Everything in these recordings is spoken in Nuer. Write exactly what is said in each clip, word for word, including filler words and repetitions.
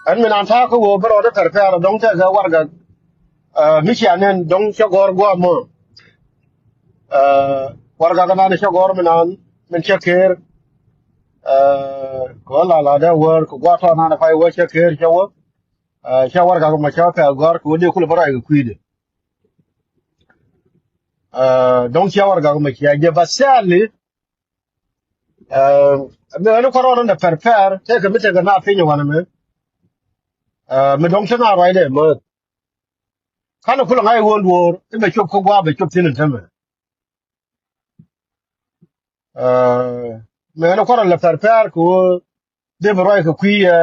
Ɛn mi nan ta̱a̱ kä ɣöö bä rɔɔdɛ pɛr pɛr dɔ̱ŋ tɛkɛ warɛgak. Ɛ, mi cia nɛn dɔ̱ŋ cä gɔ̱r gua̱a̱ mɔ. Ɛ, warɛgak nan cä gɔ̱r mi nan min cä ker. Ɛ, kɛ ɣöö la la dee wäär kɛ gua̱a̱ tɔ̱ nan pay wä cä ker cä wä. Ɛ, cä warɛgak mɔ cä pɛr gɔ̱r kɛ ɣöö dee kulɛ bä ruac kɛ kui̱dɛ. Ɛ, dɔ̱ŋ cä warɛgak mɔ cia jɛ ba sɛɛli. Ɛ, mi ɣän kɔn rɔɔdɛ pɛr pɛr tɛkɛ mi tɛkɛ na piny wanɛ mɛ. Ɛ, mi dɔ̱ŋ te na ruacdɛ määth. Kanɛ kulɛ ŋa̱c ɣöö luɔ̱ɔ̱r i̱ bɛ cop kä gua̱a̱ bɛ cop thi̱n in tämɛ. Ɛ, mëë ni kuarɛ lɛ pɛr pɛr kɛ ɣöö dee bi ruac kɛ kui̱, ɛ,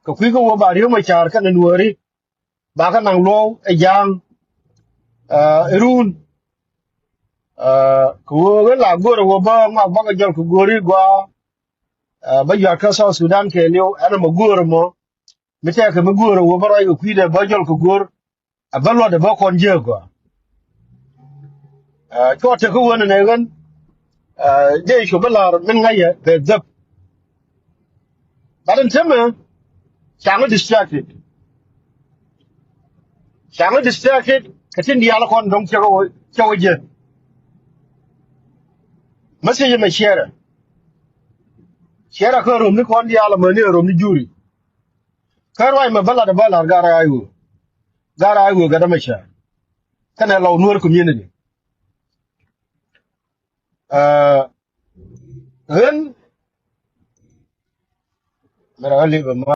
kɛ kui̱ kä ɣöö ba ri̱ew mɛ ca̱r kɛnɛ nuääri. Ba kä naŋ luɔ̱w ɛ ja̱a̱ŋ, ɛ, ɛ run. Ɛ, kɛ ɣöö ɣän la go̱o̱rɛ ɣöö bä ŋɔak bakɛ jɔl kɛ go̱o̱ri gua̱a̱. Ɛ, bä yua̱t kä South Sudan kɛɛliw ɛn ɛmɔ go̱o̱rɛ mɔ. Mi tɛkɛ mi go̱o̱rɛ ɣöö bä ruac kɛ kui̱dɛ bä jɔl kɛ go̱o̱r. Ɛ bä luɔtdɛ bä kɔn jiääk gɔaa. Ɛ, cuɔ tek kä wen ɛnɛ ɣän, ɛ, dee cu bä la̱r min ŋa̱cä bɛ dhäp. But in tämɛ, caŋä distracted. Caŋä distracted kɛ tin diaal kɔn dɔ̱ŋ cɛ wä, cɛ wä jɛ. Message mɛ share. Share kä romni kɔn diaal amäni romni juri. Kä ruac mɛ bä lat bä lat gar a iwö. Gar a iwö gat amɛ cä. Kɛnɛ Lɔw Nuer community. Ɛ, ɣän mɛ rɔ lip ma.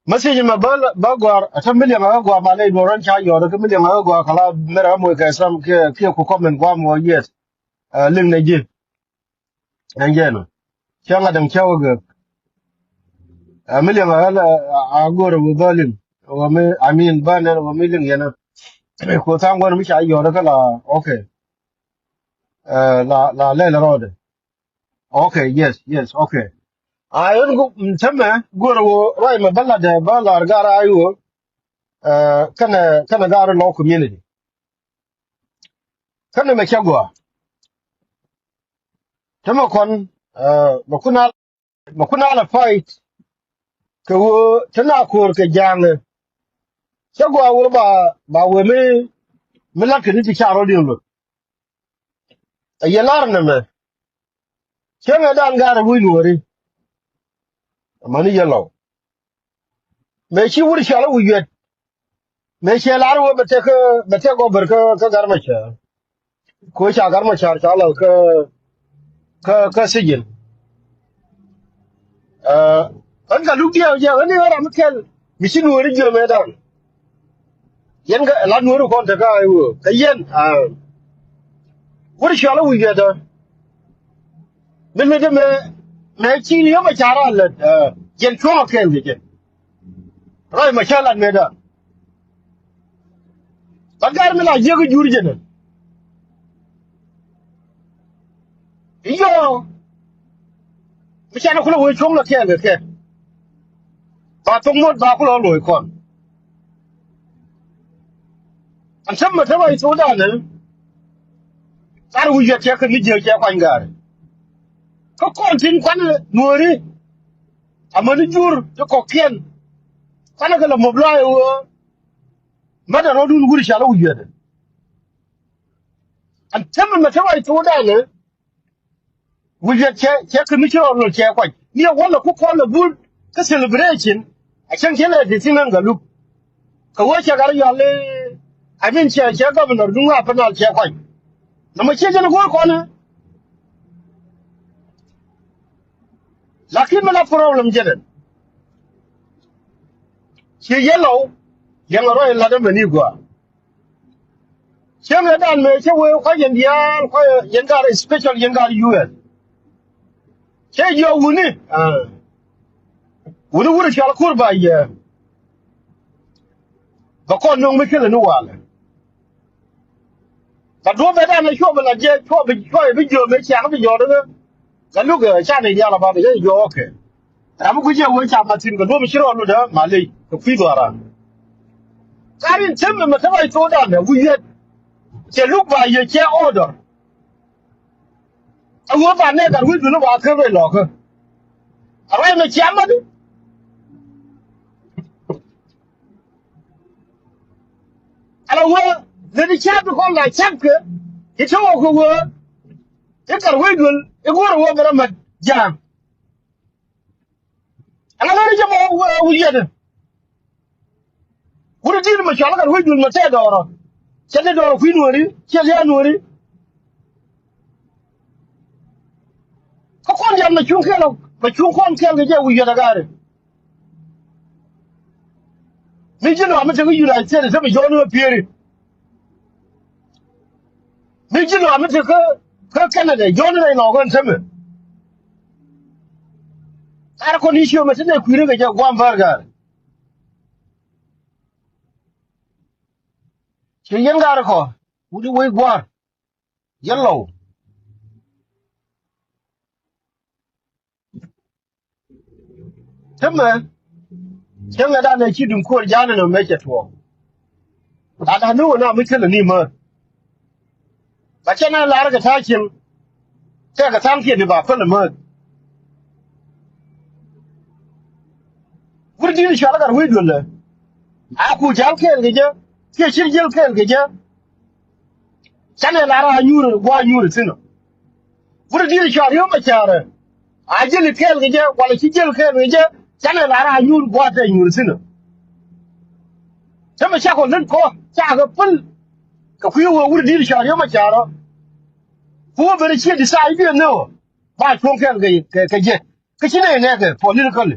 Message mɛ bä, bä gɔ̱a̱r a tä million a gɔ̱a̱r ma lɛ iduɔ̱rɔn ca yɔr kä million a gɔ̱a̱r kala mɛ rɔ moc kɛ sam kiɛ, kiɛ ku comment guam wä yes. Ɛ, liŋ nɛ ji̱. Ɛn jɛn ɔ cäŋ a däŋ cäw ɛ gek. Ɛ mi liŋ a ɣäl a go̱r ɛ wä bä liŋ. Wä mi, I mean, bä nɛn wä mi liŋ yɛn ɛ. Ku tha̱a̱ŋ guän mi ca yɔt kä la, okay. Ɛ, la, la lɛl rɔɔdɛ. Okay, yes, yes, okay. A ɣän gu tämɛ go̱r ɛ wä ruac mɛ bä latdɛ bä lar gar a iwä. Ɛ, kɛnɛ, kɛnɛ gar Lɔw community. Kä nɛmɛ cä gɔaa. Tämɛ kɔn, ɛ, mɛ kun a, mɛ kun a la fight. Kɛ ɣöö te na ko̱o̱r kɛ ja̱a̱ŋɛ. Cä gɔaa wur ba, ba wee mi, mi la̱t kɛ ni ti ca rɔ̱diɛn lo̱t. Ɛ yɛ lar nɛmɛ. Cäŋɛ dan gaarɛ wi̱i̱ nuɔ̱ɔ̱ri. Amäni yɛ Lɔw. Mëë ci wur cɔal i̱ Wi̱i̱ Yuɛt. Mëë cɛ lar wee bɛ tɛk, bɛ tɛk gɔbär kä, kä Gat Macar. Kɛ ɣöö ca Gat Macar ca lath kä, kä, kä sijin. Ɛ, ɣän ka luk diɛw jɛ ɣän i̱ ɣän ram mi kɛl mi ci nuɔ̱ɔ̱ri jiöm ëëdan. Yɛn kɛ la nuɔ̱ɔ̱ri kɔn tekä i̱ wee kɛ yɛn. Ɛ, wur cɔal i̱ Wi̱i̱ Yuɛt ɛ. Min mi te mëë, mëë ci Riek Macar a lät, ɛ, yɛn cuɔ̱ŋ a kɛɛl kɛ jɛ. Ruac mɛ cä lat mëëdan. Ba gar mi la jiäk i̱ jur jɛnɛ. Iyɔ. Mi canɛ kulɛ wee cuɔ̱ŋ lɛ kɛɛl kɛ kɛ. Ba thok muɔ̱t ba kulɛ lo̱c kɔn. Ɛn cäm mɛ te ruac thokdanɛ. Car wi̱c yɛ tiɛk kɛ mi jiäk cɛ kuany gaari. Kä kɔn tin kuanɛ nuɔ̱ɔ̱ri. Amäni jur ti kɔ̱kiɛn. Kuanɛ kɛ lɛ mobilize ɣöö. Mɛt ɛ rɔ̱dun wur cɔal i̱ Wi̱i̱ Yuɛt. Ɛn täämɛ mɛ te ruac thokdanɛ. Wi̱i̱ Yuɛt cɛ, cɛ kɛ mi ci rɔ lol cɛ kuany. Ni ɛ wälɛ ku kɔn ɛ bul kä celebration. A cäŋ cɛ lɛ ti thi̱n ɛn Gatluak. Kɛ ɣöö cɛ gat rɔ yɔal i̱, I mean, cɛ, cɛ governor duŋ a pɛ nal cɛ kuany. Nɔmɔ ciɛ jɛn go̱o̱r kɔn ɛ. Lakin mi la problem jɛn ɛ. Ci yɛ Lɔw liɛŋ a ruac lat ɛmɛ ni gɔaa. Cäŋ ɛ dan mëë cä wee kua̱c yɛn diaal kua̱c yɛn gaat, especial yɛn gaat U S. Cä jiɔ wuni. Wuni wuni cɔal kur ba yɛ. Bɛ kɔn nöŋ mi kälɛ ni walɛ. Ka duɔ̱p ɛ dan ɛ cuɔp ɛ la jɛ cuɔp ɛ cuɔp ɛ bi jiɔ mëë ciaŋ bi jɔɔt ɛ. Gatluak ɛ canɛ diaal a ba bɛ jɛ jiɔ, okay. Ram mi guic ɛ wee ca mathin kɛ duɔ̱p mi ci rɔɔd lutdä maley kɛ kui̱ dhɔaran. Karin täämɛ mɛ te ruac thokdan ɛ Wi̱i̱ Yuɛt. Cɛ luk ba yɛ cɛ order. A ɣöö ba nɛɛk gat wi̱i̱ dhuni ba ken ruac lɔɔkä. A Ɛn ɛ ciamä di. Ala wee leni cäp ti kɔn la cäp kɛ i̱ te wä kɛ wee i̱ kar wec duel i̱ go̱o̱rɛ wä bɛ rɔ mat ja̱a̱ŋ. Ala leni cäp wä wä yɛt. Wut i̱ di̱t mɛ cɔal kar wec duel mɛ tɛɛ dɔɔrɔ. Cɛ ni dɔɔrɔ kui̱ nuɔ̱ɔ̱ri cɛ lia̱a̱ nuɔ̱ɔ̱ri. Kä kɔn diaal mɛ cuŋ kɛl mɛ cuŋ kɔn kɛl kɛ jɛ wi̱i̱ yɛt agaari. Mi ji̱ lɔam mi te kä United States te mi jɔɔni wä pieri. Mi ji̱ lɔam mi te kä kä Canada jɔɔni rɛy nɔɔk ɣän te mi. Kar kɔn i̱ ciö mɛ te nɛ kui̱ri kɛ jɛ guam bär gaari. Ci yɛn gaari kɔ wut i̱ wec gua̱a̱r. Yɛn lɔw. Tämɛ cäŋɛ danɛ ci duŋ kuɔr ja̱a̱nɛ nɔ mɛ cɛ tuɔɔk. Danɛ ni wä na mi kälɛ ni määt. Ba cɛ na lar kɛ ta̱a̱ cieŋ. Tɛkɛ tha̱a̱ŋ kiɛn ni ba päl määt. Wur di̱t cɔal kar wec duël lɛ. A ku ja̱l kɛɛl kɛ jɛ kiɛ cir jiäl kɛɛl kɛ jɛ. Canɛ lar a nyuur gua̱a̱ nyuur thi̱n ɔ. Wut di̱t cɔal Riek Machar a ji̱li kɛɛl kɛ jɛ wala ci ji̱l kɛɛl kɛ jɛ. Canɛ lar a nyuur gua̱a̱ tɛ nyuur thi̱n ɔ. Tämɛ cakɔ lät kɔ cakɛ päl. Kɛ kui̱ wee wut di̱t cɔal Riek Machar ɔ. Ku wä ben ciɛ di thaai biɛ nhɛ ɔ ba cuɔ̱ŋ kɛɛl kɛ kɛ jɛ. Kä ci nɛy nɛɛkɛ political.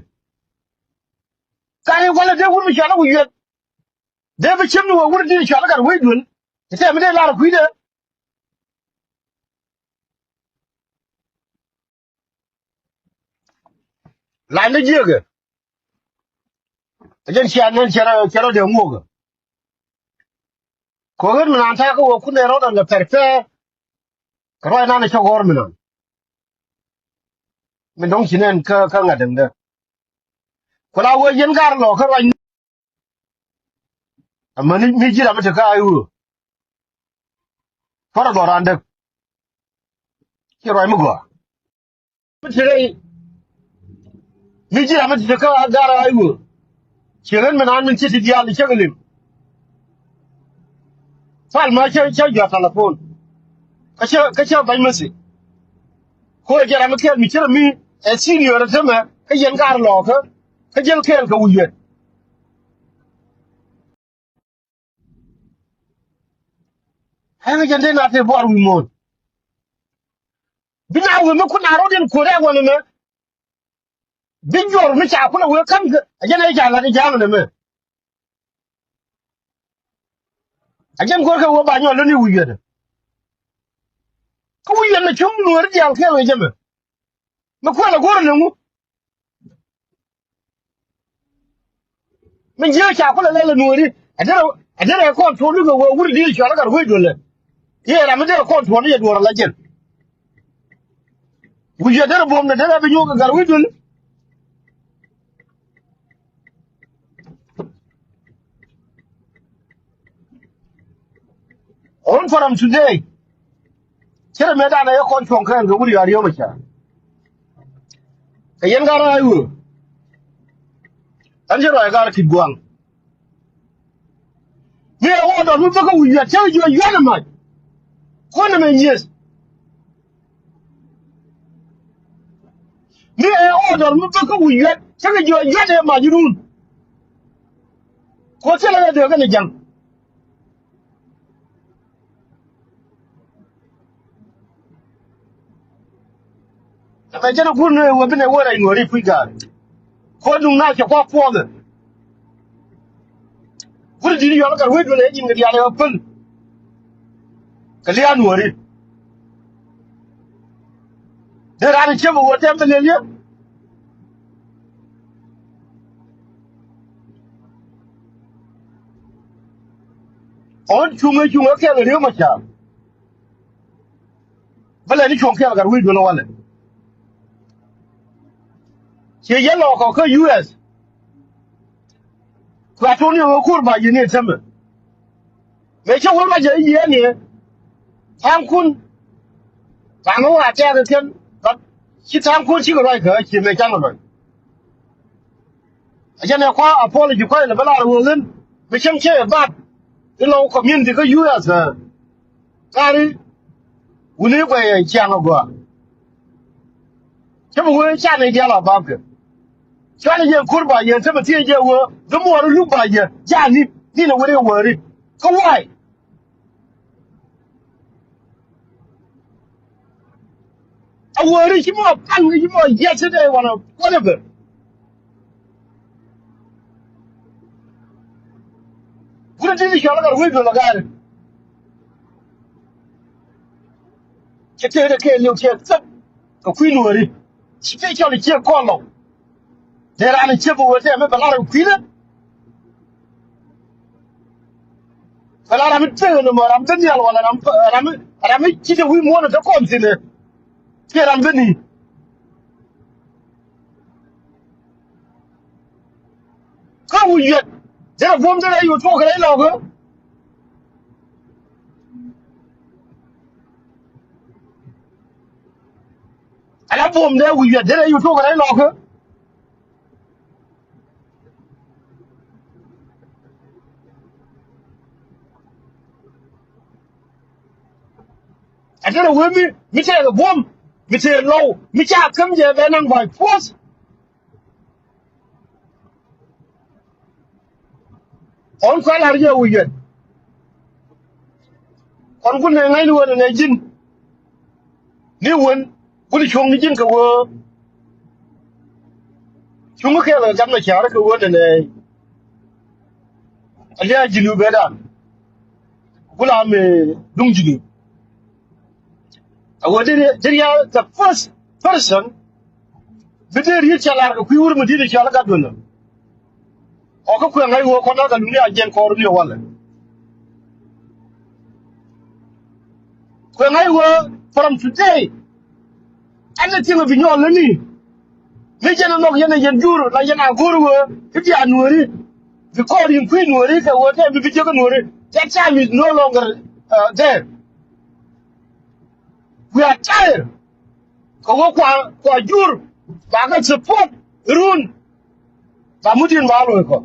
Kani walɛ dee wut mi cɔal a wi̱i̱ yuɛth. Dee bi ciem ni wee wut di̱t cɔal a gat wec duël. Tɛ mi dee lar kui̱dɛ. Lany ni jiäkɛ. Ɛ jɛn cia nɛn cɛ rɔ dee ŋuɔ̱kɛ. Kɛ ɣän mi naan ta̱a̱ kä wä kun dee rɔ̱t ɔn lɛ pɛr pɛr. Kɛ ruac nan ɛ cä ɣɔr mi naan. Min dɔ̱ŋ ci nɛn kä kä ŋa̱t däŋdä. Ku la wee yɛn gaar lɔ kä ruac. Amäni mi ji̱ ram mi te kä ay wee. Kuarɛ dhɔran däk. Ci ruac mi gɔaa. Mi te rɛy mi ji̱ ram mi te kä gar ay wee. Ci ɣän mi naan min ci ti diaal cä kɛ lim. Pal ma cä cä jɔak telefon. Kä cä kä cä ba̱ny mäthi. Ko jɛ ram mi kɛɛl mi ci ram mi ɛ senior tämɛ kä yɛn gar lɔɔkä. Kä jäl kɛɛl kɛ wi̱i̱ yɛn. Ɛn jɛn dee na te buar wi̱i̱ muɔ̱ɔ̱n. Bi na wi̱i̱ mi kun na rɔ̱diɛn kuɔ̱rɛ wanɛ mɛ. Bi juɔr mi ca kulɛ wee ka̱n kɛ a jɛn ɛ ca la̱t i̱ ja̱a̱ŋ nɛ mɛ. A jɛn go̱rkɛ wee ba nyɔl lä ni wi̱i̱ yɛn. Kä wi̱i̱ yɛn mɛ cuŋ nuɔ̱ɔ̱ri diaal kɛɛl wee jɛ mɛ. Mi kuɛl a go̱r a leŋu. Min jiääk ca kulɛ lɛl a nuɔɔri a derɛ a derɛ kɔn tuɔɔk ni kɛ wee wur di̱i̱t cɔal a gat wec duɔlɛ. I̱ ɛ ram mi derɛ kɔn tuɔɔk ni yɛ duɔɔr a la jɛn. Wi̱c yɛ derɛ buɔ̱m ni derɛ bi nyuɔk kɛ gat wec duɔlɛ. On from today. Cɛ rɛ mɛ danɛ yɛ kɔn cuɔ̱ŋ kɛn kɛ wut ya̱r yom a ca. Kɛ yɛn gar a iwä. Ɛn cɛ ruac gar kit gua̱a̱ŋ. Mi ɛ wä dɔr mi bäkä wi̱i̱ yɛt cä wi̱i̱ yɛt ɛ mac. Kuɔn ɛmɛ nyieth. Mi ɛ wä dɔr mi bäkä wi̱i̱ yɛt cä wi̱i̱ yɛt ɛ mac run. Kuɔth thilɛ ɛ dee kɛn ɛ ja̱ŋ. Ɛmɛ jɛn ɛ guur ni wee bi nɛ wee rɛy nuɔ̱ɔ̱ri puc ga̱a̱r. Kuɔth nuŋ na cɛ kuak puɔ̱ɔ̱thɛ. Wut di̱t yɔl kɛ ruec duɔl ɛ ji̱n kɛ diaal ɛ päl. Kɛ lia̱a̱ nuɔ̱ɔ̱ri. Dee raan ciek ɛ wee tɛm bɛ lel yɛ. Ɣän cuŋ ɛ cuŋ ɛ kɛl ɛ riek mɛ ca̱a̱r. Bä lɛ ni cuɔ̱ŋ kɛl gat wi̱i̱ duel walɛ. Ciɛ yɛn lɔ kɔ kä U S. Kua tuɔ̱ŋ ni ɣä kuur ba yɛn i̱ tämɛ. Mëë cä wä ruac ɛ yiëë ni tha̱a̱ŋkun. Tha̱a̱ŋ ɣä wa tɛ̈ɛ̈k ɛ thi̱n. Ci tha̱a̱ŋkun cikɛ ruac kä ciɛ mëë ca̱ŋ ɛ luɔ̱ny. A jɛn ɛ kua apology kua ilɛ bä lar wä ɣän mi cäŋ cɛ bat ilɔ community kä U S. Kari wuni guɛy ɛ ciaŋ a gua. Cä bi wee can i̱ dial a bapkɛ. Cuanɛ jɛ kur ba yɛ cä bi thiec jɛ wee di muɔɔr luk ba yɛ ja ni ni na weri weri. Kä why? A weri ci mɔ paŋ ci mɔ yesterday wanɛ whatever. Wuni ti ni cɔl gat wec duɔl a gaari. Cɛ tëëdɛ kɛ liw cɛ thäk kɛ kui̱ nuɔri. Ci tëë cɔl ciek kɔn lɔw. Dee raan ciek bä wee tɛmɛ bɛ lar kɛ kui̱dɛ. Bɛ lar ram mi tëëk ni mɔ ram mi te nhial wala ram mi ram mi ci te wi̱i̱ muɔ̱ɔ̱n te kɔn thi̱n ɛ. Kiɛ ram mi te ni. Kä wi̱i̱ yuɛt derɛ buɔ̱m derɛ yut tuɔk kɛ rɛy lɔkä. Ala buɔ̱m derɛ wi̱i̱ yuɛt derɛ yut tuɔk kɛ rɛy lɔkä. A derɛ wee mi mi tɛɛk buɔ̱m mi tɛɛk lɔw mi ca käm jɛ bɛ naŋ by force. Ɔn kuɛ lar jɛ wi̱i̱ yɛn. Kɔn kun nɛ ŋa̱cni wä nɛ ji̱n. Ni wän kun cuɔ̱ŋ ni ji̱n kɛ wä. Cuŋ kɛ kɛɛl kɛ gat mɛ ca̱r kɛ wä nɛ nɛ. A lia̱a̱ ji̱n wä bɛ dan. Kun a mɛ duŋ ji̱n wä. A wä deri deri ya the first person. Bi dee riet ca lar kɛ kui̱ wur mi di̱t cɔal gat duɔ̱n. Ɔ kä kuɛ ŋa̱c wä kɔn kä luni a jiɛn kɔr ni walɛ. Kuɛ ŋa̱c wä from today. Anything bi nyɔl ni. Mi jɛn a nhɔk yɛn a yɛn jur la yɛn a go̱r wä i̱ bia nuɔri. Bi kɔr in kui̱ nuɔri kɛ wä tɛ bi bi jek nuɔri. That time is no longer uh, there. We are tired. Kɛ wä kua kua jur ba kɛ support run. Ba mudin ba lo̱o̱ kɔ.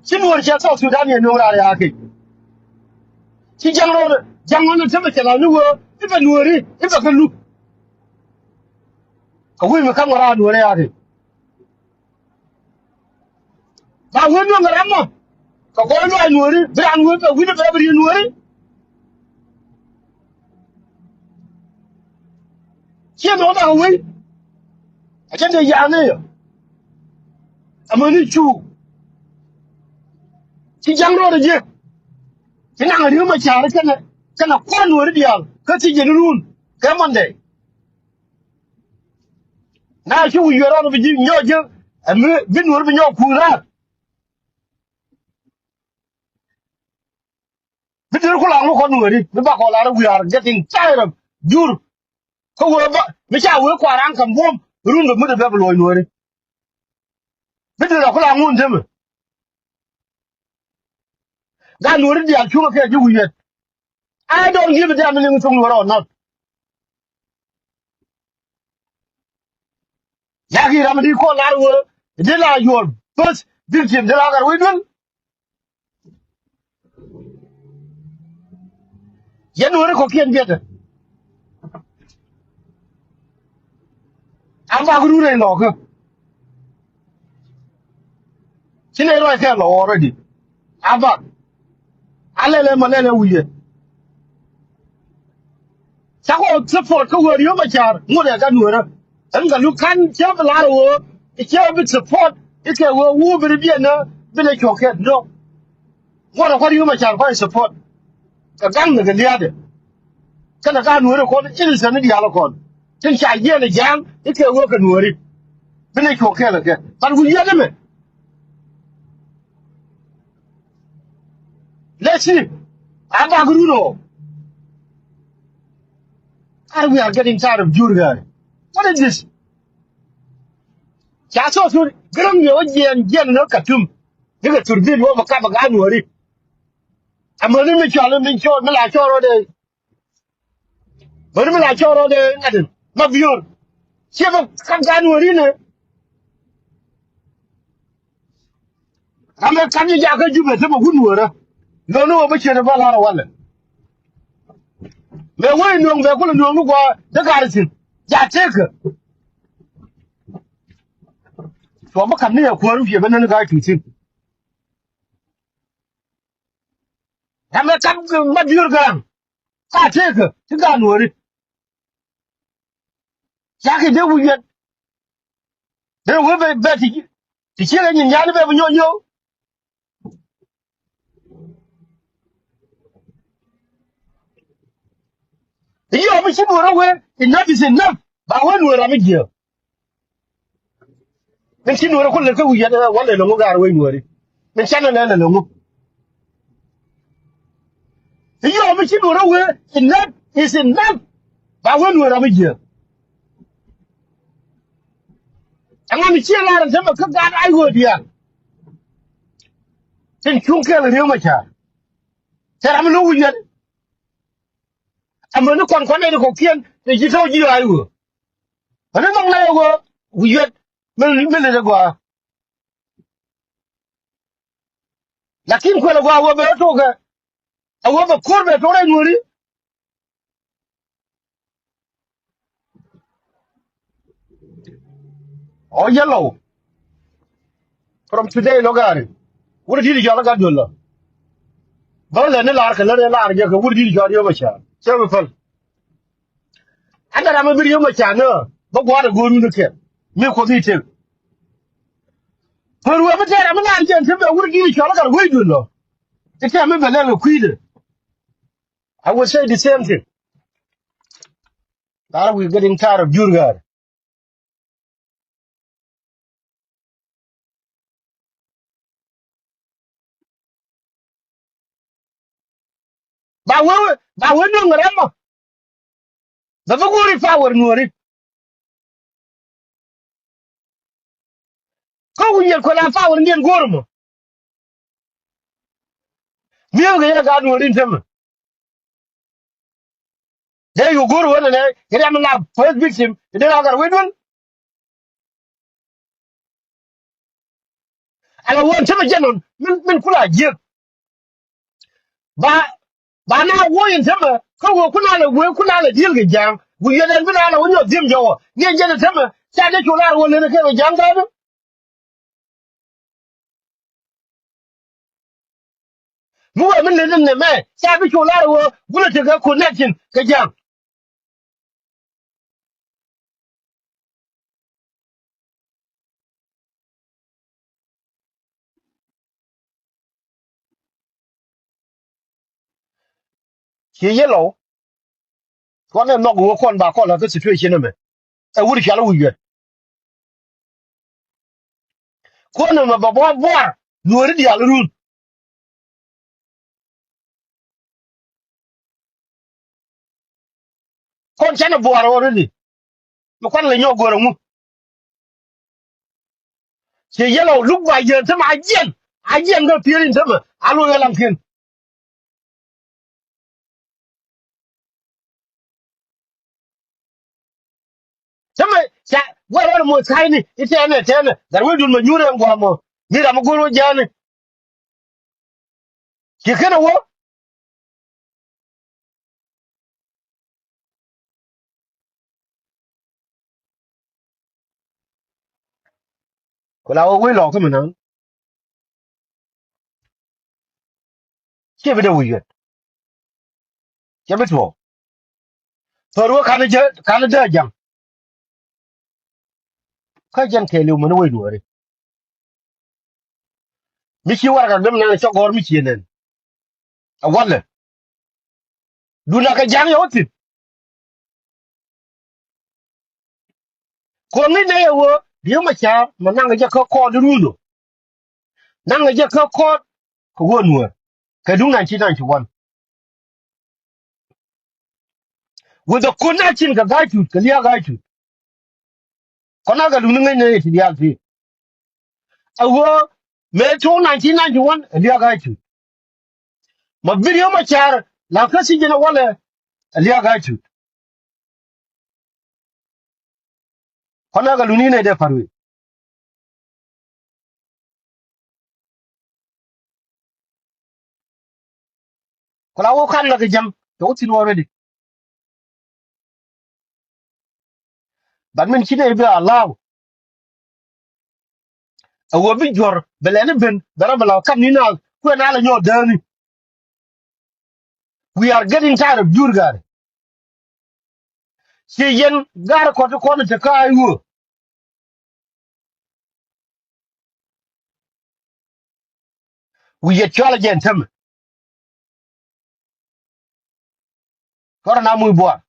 Ci nuɔr cɛ South Sudan yɛ nuɔr a ria kɛ. Ci jaŋ rɔ jaŋ rɔ ni tɛmɛ cɛ la ni wä i̱ bɛ nuɔri i̱ bɛ kɛ lup. Kɛ wi̱i̱ mi ka̱m kɛ raa nuɔri a kɛ. Ba wen nuɔ̱ŋ ram mɔ kɛ kɔn luaac nuɔ̱ɔ̱ri bi raan wee bɛ wi̱n bɛ bi ri̱n nuɔ̱ɔ̱ri. Ciɛ nɔɔk dak wei a cɛ dee ya̱a̱n ni yɛ. Amäni cu ci ja̱ŋ rɔɔdɛ jiɛ ci naŋ ri̱w mɛ ca̱a̱ri kɛnɛ kɛnɛ kua̱r nuɔ̱ɔ̱ri diaal kä ci jɛ ni ruun kɛ Monday. Na ci wi̱i̱ yuɛr ɔn bi ji̱ nyɔk ji̱ ɛmi bi nuɔ̱ɔ̱ri bi nyɔk kuur raar. Bi dir ku laŋ mi kɔn nuɔri mi ba kɔ lar we are getting tired of jur. Kä wee ba mi ca wee kuaran kam buɔm run bɛ mi de bɛ bi luɔc nuɔri. Bi dir ku laŋ ŋun temɛ. Gat nuɔri diaal cuŋä kɛ ji̱ wi̱i̱ yɛt. I don't give a damn ni mi thok nuɔri or not. Yaki ram di kɔn lar wee di la yuɔr bäth di tim di la gat wee duel. Yɛn weri kɔkiɛn biɛtɛ. A bak run rɛy lɔkä. Ci nɛ ruac kɛ lɔ already. A bak. A lɛlɛ mɔ lɛlɛ wi̱i̱ yɛ. Cakɔ support kä wä Riek Machar ŋot ɛ ka nuɔrä. Ɛn ka luk kan cɛ bi lar wä cɛ bi support ikɛ wä wu bi ri biɛn nä bi nɛ cuɔk kɛ dɔk. Ŋot ɛ kua Riek Machar kua support. Kɛ gaŋ ni kɛ lia̱a̱dɛ kɛnɛ ka nuɔrä kɔn innocent ni diaal kɔn tin ca yiɛn ɛ ja̱a̱ŋ ikɛ wä kɛ nuɔri. Bi nɛ cuɔk kɛ lɛ kɛ but wi̱i̱ yɛ dɛ mɛ. Let's see. A bak run ɔ. Are we are getting tired of jur guy. What is this? Ca so sur grum yo jiɛn jiɛn no katum. Ni ka tur bin wo ba ka ba ga nuori. Amani mi chwa mi chwa mi la chwa ro de. Bari mi la cɔɔr rɔ dee ŋa̱tin ma biöör. Ciɛ bä ka̱m ka nuɔ̱ɔ̱ri ni. Ram ɛ kat ni jakä Jubɛ te mɛ wut nuɔrä. Lo̱ni wä bä ciet ɛ bä la̱r ɛ walɛ. Mɛ wee nuɔ̱ŋ bɛ kulɛ nuɔ̱ŋ ni gua̱a̱ dee ga̱r thi̱n. Ja tekɛ. Cuɔ bä kat ni ɛ kuäär wi̱i̱ bä nɛn ga̱a̱c tuuth thi̱n. Ram ɛ kat ma biöör garaŋ. Ka tekɛ ti ga̱a̱ nuɔ̱ɔ̱ri. Cakɛ dee wi̱i̱ yɛn. Dee wee bɛ bɛ ti ti ciek ɛ nyin ya̱a̱ni bɛ bi nyɔk nyɔk. I̱ yɔm i̱ ci nuɔ̱ɔ̱r ɛ wee, enough is enough. Ba wee nuɔ̱ɔ̱r ram i̱ jiääk. Min ci nuɔ̱ɔ̱r ɛ ku lät kä wi̱i̱ yɛn ɛ wä lɛ lo̱ŋ ɛ gaar wee nuɔ̱ɔ̱ri. Min canɛ lɛ lɛ lo̱ŋ. I̱ yɔm i̱ ci nuɔ̱ɔ̱r ɛ wee, enough is enough. Ba wee nuɔ̱ɔ̱r ram i̱ jiääk. Ɛŋa mi ciɛ lar ɛn tämɛ kä gaat ay ɣöö diaal. Tin cuŋ kɛl ri̱ew mɛ ca̱a̱r. Cɛ ram mi lo̱k wi̱i̱ yɛn. Amäni kɔn kɔn nɛy ti kɔ̱kiɛn ti ji̱ tɔ̱ ji̱ ay ɣöö. Ɣän in nhɔk nɛy ɣöö wi̱i̱ yɛn mi mi lät ɛ gɔaa. Lakin kuɛl ɛ gɔaa ɣöö bɛ rɔ tokɛ. Ɛ ɣöö bɛ ko̱r bɛ tok rɛy nuɔ̱ɔ̱ri. Ɔ yellow. From today lɔ gaari. Wut di̱t cɔal gat duel lɔ. Bä lɛ ni lar kɛ lät ɛ lar jɛ kɛ wut di̱t cɔal yom a ca cɛ bi päl. Anda ram mi bi yom a ca nä bä gua̱a̱r ɛ go̱o̱r wun kɛ mi kuɔth i̱ tek. Pär wee mi tɛɛr ram mi lar jɛ ti bɛ wut di̱t cɔal gat wec duel lɔ. I̱ tɛm mi bɛ lɛl kɛ kui̱dɛ. I will say the same thing. Lar we getting tired of jur gaari. Ba wee ba wee nuɔ̱ŋ rɛm mɔ. Bɛ bi go̱o̱ri power nuɔ̱ɔ̱ri. Kä wi̱i̱ yɛn kuɛl a power ni ɛn go̱o̱r mɔ. Mi̱ew kɛ yɛ gaat nuɔ̱ɔ̱ri in tämɛ. Dee yu go̱r wen nɛ kɛ riam la first victim dee la gar wen wen. Ala wen tämɛ jɛn wen min min kula jiek. Ba ba na wo in tämɛ kä wo kuna la wo kuna la diel kɛ jang. Wi yɛ den bi na la wo nyɔ dim jɔ wo ni jɛn tämɛ. Ca de cu lar wo le ne kɛ jang ba. Mi wee mi leni nɛmɛ ca bi cu lar ɣöö gulɛ tekɛ connection kɛ ja̱a̱ŋ. Ci yellow. Kuan ɛ nhɔk ɣöö kuan ba kɔn la kä situation ɛmɛ. Ɛ wut cɔal i̱ wi̱i̱ yuɛt. Kuan ɛmɛ bɛ buar buar luɔri diaal run. Kɔn canɛ buar already. Mi kuan lɛ nyɔk go̱r ɛŋu. Ci yellow luk ba yɛn tämɛ a jiɛn a jiɛn kä pi̱i̱r in tämɛ a luɔc ɣä lamkiɛn. Tämɛ ca gua̱r ɣän mɔ tha̱a̱cni i̱ tɛnɛ tɛnɛ gat wecdun mɛ nyuur ɛn gua̱a̱ mɔ mi ram mi go̱r wä jääni. Ci kenɛ wä. Ku la wä wec lɔɔk kä mi na̱a̱ŋ. Ciɛ bi dee wi̱i̱ yuet. Ciɛ bi tuɔɔk. Thɔr wä ka̱n jɛ ka̱n dee ja̱ŋ. Kä jɛn kɛɛliw mɛn wec nuɔɔri. Mi ci warɛgak däm nan cɔ gɔ̱r mi ci nɛn. A walɛ. Dun a kɛ ja̱ŋ yɛ wä thi̱n. Kuɔŋni nɛ yɛ wä Riek Machar mɛ naŋ jɛ kä kɔɔt run ɔ. Naŋ jɛ kä kɔɔt kɛ wä nuɔɔr kɛ duŋ nineteen ninety-one. With the connection kɛ Gai Tut kɛ liak Gai Tut. Kɔn a kɛ duŋ ni ŋäcnɛ yɛ ti diaal ti. A wä mëë tuɔɔk nineteen ninety-one ɛ liak Gai Tut. Ma bi Riek Machar la kä thiec jɛn a walɛ ɛ liak Gai Tut. Kɔn a kɛ duŋ ni nɛ dee pa̱r wee. Ku la wä kan la kɛ jam tɔk thin already. But min ci nɛy bi allow ɛ wä bi juɔr bɛ lɛni ben bɛ rɔ bɛ la kam ni na kuɛ na la nyɔ dääni. We are getting tired of jur gari. Ci yɛn gar kɔt kɔn te ka iwuɔ. Wi̱i̱ yet cɔal a jɛn tämɛ. Kɔrɛ na muc buar.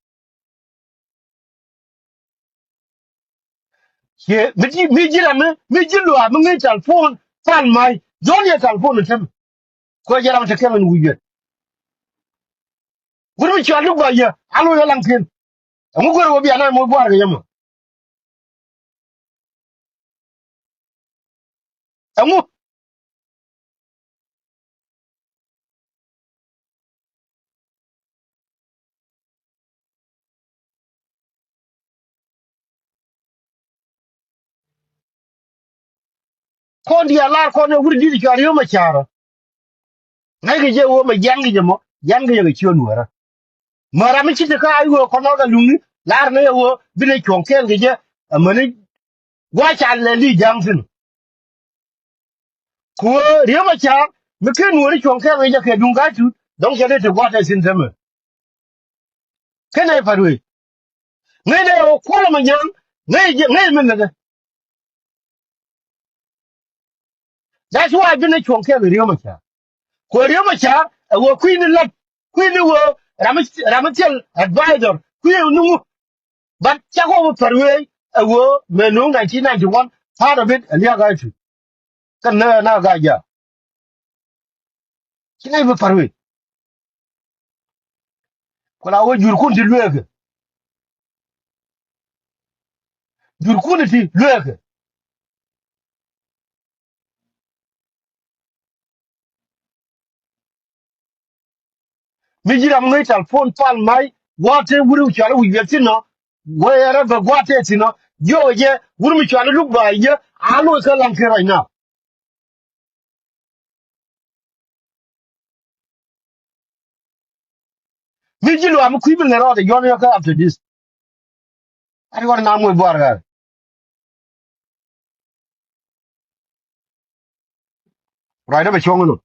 Cie mi ji̱ mi ji̱ ram mi mi ji̱ luaak mi ŋäc talpon pal mac jɔn yɛ talpon tämɛ. Kɔ jɛ ram te kɛmɛ ni wi̱i̱ yet. Wut mi cɔal luk ba yɛ a loc a laŋ ken. Ɛŋu go̱r wä bia na muc buar kɛ yɛ mɔ. Ɛŋu? Kɔn diaal lar kɔn ɛ wut di̱t cɔal yom a ca̱rä. Ŋäc kɛ jɛ wä mɛ jian kɛ jɛ mɔ jian kɛ jɛ kɛ ciön wärä. Mɛ ram mi ci ti kä a iwee kɔn ɔk a luŋni lar ni yɛ wä bi ni cuɔ̱ŋ kɛɛl kɛ jɛ. Amäni gua̱c ca lɛ li ja̱a̱ŋ thi̱n. Ku wä riäm a ca̱a̱k mi ken wä ni cuɔ̱ŋ kɛɛl kɛ jɛ kɛ duŋ ga̱a̱c tut dɔ̱ŋ cɛ dee ti gua̱t ɛ thi̱n tämɛ. Ken ɛ pa̱t wee ŋäc ni yɛ wä kuɔl ɛmɛ nya̱a̱ŋ ŋäc jɛ ŋäc mi lɛtdɛ. That's why bi ni cuɔ̱ŋ kɛɛl riäm a ca̱a̱k. Ku riäm a ca̱a̱k ɛ wä kui̱ni lat kui̱ni wä ram mi ram mi thil advisor kui̱ni nuŋu. But cakɔ bi pa̱t wee ɛ wä mɛ nuŋ nineteen ninety one part of it ɛ liak a tu. Kä nä na ga ja. Ci nɛy bi pa̱t wee. Ku la wä jurkun ti lueekɛ. Jurkun ti lueekɛ. Mi ji̱ ram ŋäc talpon pal mac gua̱a̱th te wuri cual wi̱c wiɛt thi̱n nɔ. Wee rɛ bɛ gua̱a̱th te thi̱n nɔ jiök jɛ wuri mi cual luk ba jɛ a loc kä laŋ ken right now. Mi ji̱ luaak mi kui̱ bi ŋɛ rɔɔdɛ yɔn yɔ kä after this. Ati ɣɔn na muc buar ɣaar. Ruacdä bɛ cuɔ̱ŋ inɔ.